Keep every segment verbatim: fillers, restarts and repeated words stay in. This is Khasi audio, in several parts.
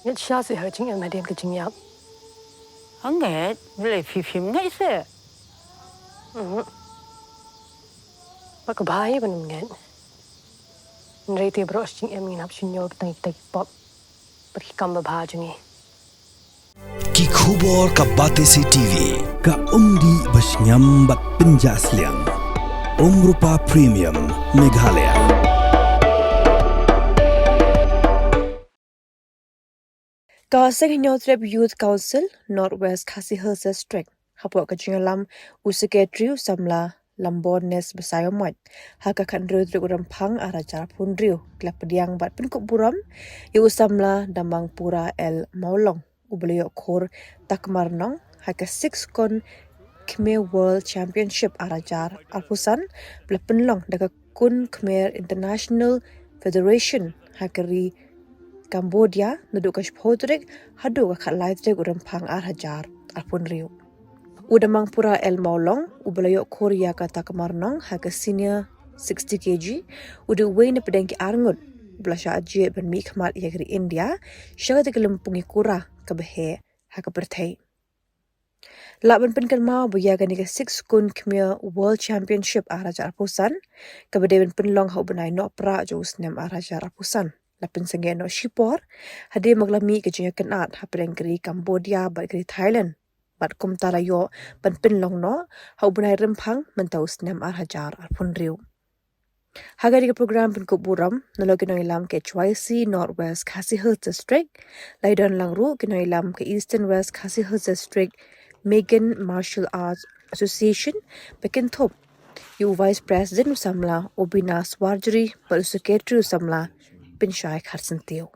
Ngeit shisha seh ha ka jingim hadien ka jingïap. Ngeit, balei phi phim ngeit seh? Mhm. Ba ka bha hi ban ym ngeit. Hynrei te baroh shi jingim ngin hap shim ïa ki tang ki pop bad ki kam babha jong ngi. Ki khubor ka Batesi TV, ka umdih ba shngiam bad pynjah sliang. Umrupa Premium, Meghalaya. Ka Seng Hynñiewtrep Youth Council, North West Khasi Hills District, hapoh ka jingïalam u Secretary u samla Lambornes Basaiawmoit, ha ka khathynriew tarik u Rymphang arhajar arphew hynriew, ki la pdiang bad pynkup burom ïa u samla Damangpura L Mawlong, uba la ïoh khur Takmar Nong ha ka Six Kon Khmer World Championship arhajar arphew san, ba la pynlong da ka Khun Khmer International Federation ha ka ri Cambodia, naduh ka shiphew tarik haduh ka khatlai tarik u Rymphang arhajar arphew hynriew. U Damangpura L Mawlong, uba la ïoh khur ïa ka Takmar Nong ha ka senior sixty K G, u dei uwei na pdeng ki arngut uba la shah jied ban mihkhmat ïa ka ri India sha kata ka lympung ïakura kaba heh ha ka pyrthei. Lah ban pynkynmaw ba ïa kane ka Six Kon Khmer World Championship arhajar arphew san, kaba dei ban pynlong ha u bnai Nohprah jong u snem arhajar arphew san, la pynsangeh noh shipor hadien ba ka la mih ka jingïakynad hapdeng ka ri Cambodia bad ka ri Thailand, bad kumta la ïoh ban pynlong noh ha u bnai Rymphang mynta u snem arhajar arphew hynriew. Ha kane ka program pynkup burom, nalor ki nongïalam ka H Y C North West Khasi Hills District, la ïadon lang ruh ki nongïalam ka Eastern West Khasi Hills District Meghan Martial Arts Association, ba kynthup ïa u Vice President u samla Obina Swarjri bad u Secretary u samla Pynshai Kharsyntiew.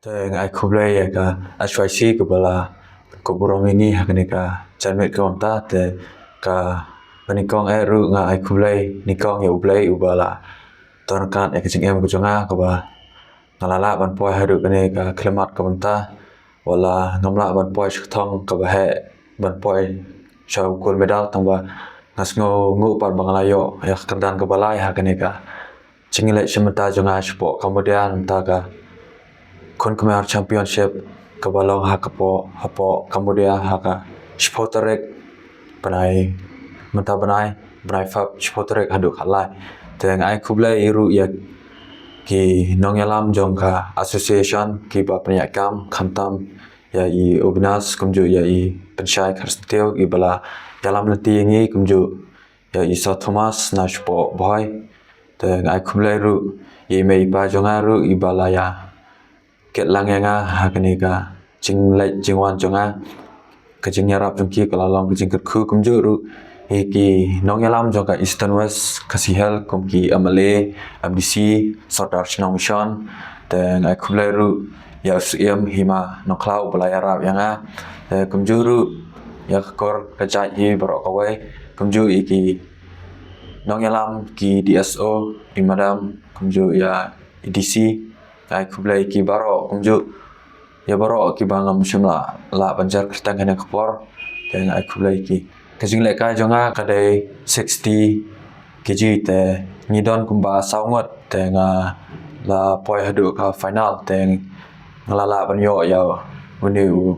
Te nga ai khublei ïa ka H Y C kaba la pynkup burom ïa ngi ha kane ka janmiet kaba mynta, te kaba nyngkong eh ruh nga ai khublei nyngkong ïa U Blei uba la don ryngkat ïa ka jingim ka jong nga kaba nga la lah ban poi haduh kane ka khyllipmat kaba mynta. Wat la ngam lah ban poi sha ka thong kaba heh ban poi sha u gold medal, tangba nga sngewnguh pat ba nga la ïoh ïa ka kyrdan kaba lai ha kane ka jingïaleh shimbynta jong nga shapoh Cambodia, na ka bynta ka Khun Khmer Championship kaba long ha ka poh, hapoh Cambodia ha ka shiphew tarik bnai, mynta bnai, bnai Feb, shiphew tarik haduh khatlai. Te nga ai khublei ruh ïa ki nongïalam jong ka association kiba pynïaid kam, khamtam ïa i Obina, kumjuh ïa i Pynshai Kharsyntiew iba la ïalam lynti ïa ngi, kumjuh ïa i Sir Thomas na shapoh Bhoi. Te nga ai khublei ruh ïa i mei i pa jong nga ruh iba la ïakit lang ïa nga ha kane ka jingleit jingwan jong nga. Ka jingïarap jong ki ka la long ka jingkyrkhu, kumjuh ruh ïa ki nongïalam jong ka Eastern West Khasi Hills kum ki M L A, M D C, Sordar Shnong Mission. Te nga ai khublei ruh ïa u Syiem Hima Nongkhlaw ba la ïarap ïa nga. Te kumjuh ruh ïa ka kor ka jait hi baroh kawei, kumjuh ïa ki nongïalam ki D S O, i madam, kumjuh ïa i D C. Nga ai khublei ïa ki baroh, kumjuh ïa baroh kiba ngam shym lah, lah ban jer kyrteng ha kane ka por. Te nga ai khublei ïa ki. Ka jinglehkai jong nga ka dei sixty K G, te ngi don kumba saw ngut, te nga la poi haduh ka final, te nga la lah ban ïoh ïa une u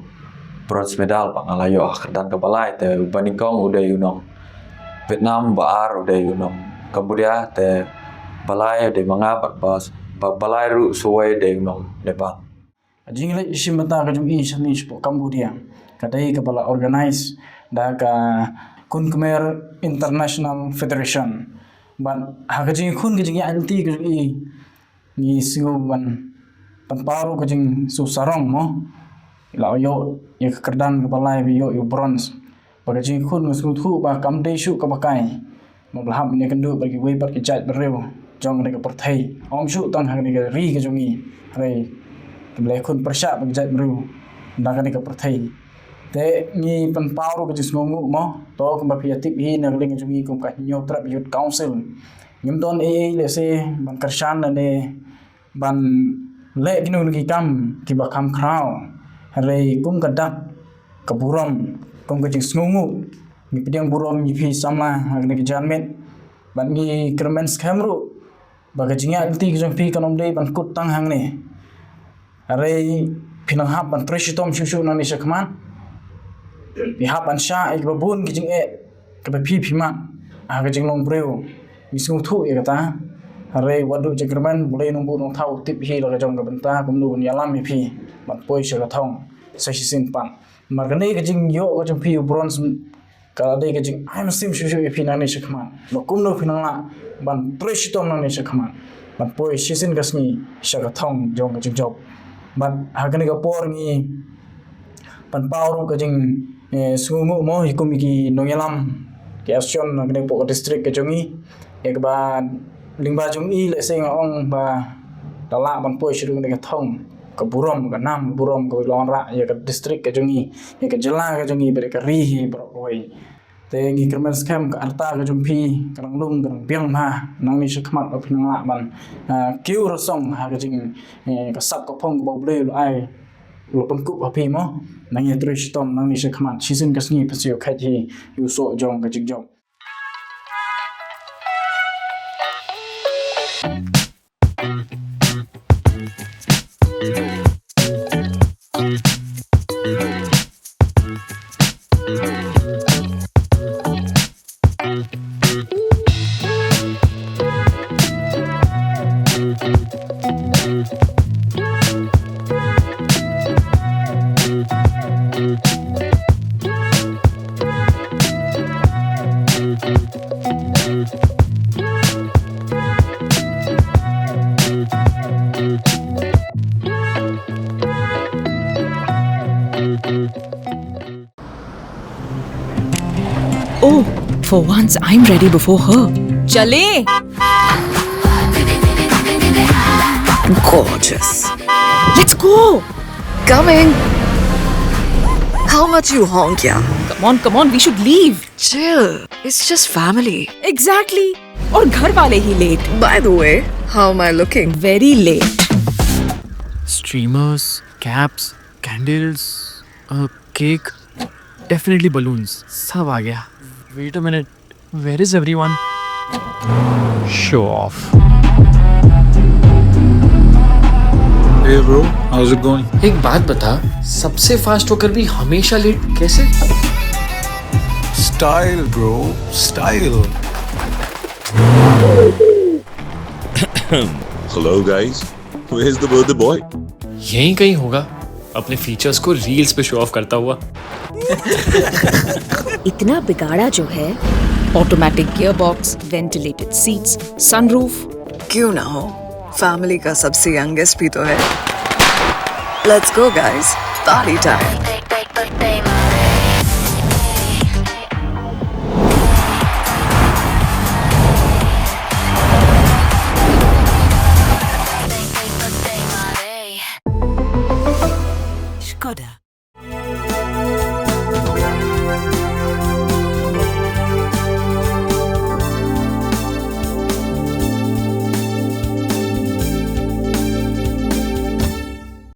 bronze medal ba nga la ïoh ha ka kyrdan kaba lai. Te uba nyngkong u dei u nong Vietnam, uba ar u dei u nong Cambodia, te ba lai u dei ma nga, bad ba, ba, ba lai ruh sa uwei u dei u nong Nepal. Ka jingleit shimbynta ka jong i shane shapoh Cambodia ka dei kaba la organize da ka Khun Khmer International Federation. Bad ha ka jingkhun ka jingïaid lynti ka jong i, ngi sngew ban pynpaw ruh ka jingsngewsarong mo. La ïoh ïa ka kyrdan kaba lai, ba ïoh ïa u bronze. Ba ka jingkhun nga sngewthuh ba kam dei shuh kaba kai. Ba la hap ban ïakynduh bad kiwei pat ki jait briew jong kane ka pyrthei. Ym shuh tang ha kane ka ri ka jong ngi, hynrei ki la ïakhun pyrshah bad ki jait briew na kane ka pyrthei. Te ngi pynpaw ruh ka jingsngewnguh mo. To kumba phi ïa tip hi, na ka liang ka jong ngi kum ka Hynñiewtrep Youth Council, ngim don ei ei lehse ban kyrshan lane ban leh kino kino ki kam kiba kham khraw. Hynrei kum ka dak ka burom, kum ka jingsngewnguh, ngi pdiang burom ïa phi samla ha kane ka janmiet. Bad ngi kyrmen skhem ruh ba ka jingïaid lynti ka jong phi kan ym dei ban kut tang hangne. Hynrei phi nang hap ban trei shitom shuh shuh nangne sha khmat. Phi hap ban shah ïa kiba bun ki jingeh kiba phi phi mad ha ka jinglong briew. Ngi sngewthuh ïa kata. Hynrei wat duh jingkyrmen, U Blei Nongbuh Nongthaw u tip hi la ka jong ka bynta kumno ban ïalam ïa phi ban poi sha ka thong sa shisien pat. Namar kane ka jingïoh ka jong phi u bronze ka la dei ka jingai mynsiem shuh shuh ïa phi nangne sha khmat. Ba kumno phi nang lah ban trei shitom nangne sha khmat ban poi shisien ka sngi sha ka thong jong ka jingjop. Bad ha kane ka por ngi pynpaw ruh ka jing, eh, sngewnguh mo ïa kum ïa ki nongïalam ki association na kane hapoh ka district ka jong ngi. Ïa kaba lyngba jong i lehse nga ong ba da lah ban poi sha ruh kane ka thong, ka burom, ka nam burom kaba long rah ïa ka district ka jong ngi, ïa ka jylla ka jong ngi bad ïa ka ri hi baroh kawei. Te ngi kyrmen skhem ka rta ka jong phi ka nang lum ka nang biang bha nangne sha khmat ba phi nang lah ban, ah, kiew rasong ha ka jing, eh, ka sap ka phong kaba U Blei u la ai, u la pynkup ha phi mo. Nang ïa trei shitom nangne sha khmat, shisien ka sngi phi sa ïoh kheit hi ïa u soh jong ka jingjop. Oh, for once I'm ready before her. चले। Gorgeous. Let's go. Coming. How much you honk, yeah? Come on, come on, we should leave. Chill. It's just family. Exactly. और घर वाले ही late. By the way, how am I looking? Very late. Streamers, caps, candles, a cake, definitely balloons. सब आ गया. Wait a minute. Where is everyone? Show off. Hey bro, how's it going? एक बात बता, सबसे फास्ट होकर भी हमेशा लेट कैसे? Style bro, style. Hello guys, where's the birthday boy? यहीं कहीं होगा, अपने फीचर्स को रील्स पे शो ऑफ करता हुआ. इतना बिगाड़ा जो है. Automatic gearbox, ventilated seats, sunroof. क्यों ना हो, फैमिली का सबसे यंगेस्ट भी तो है. Let's go guys, party time. Skoda.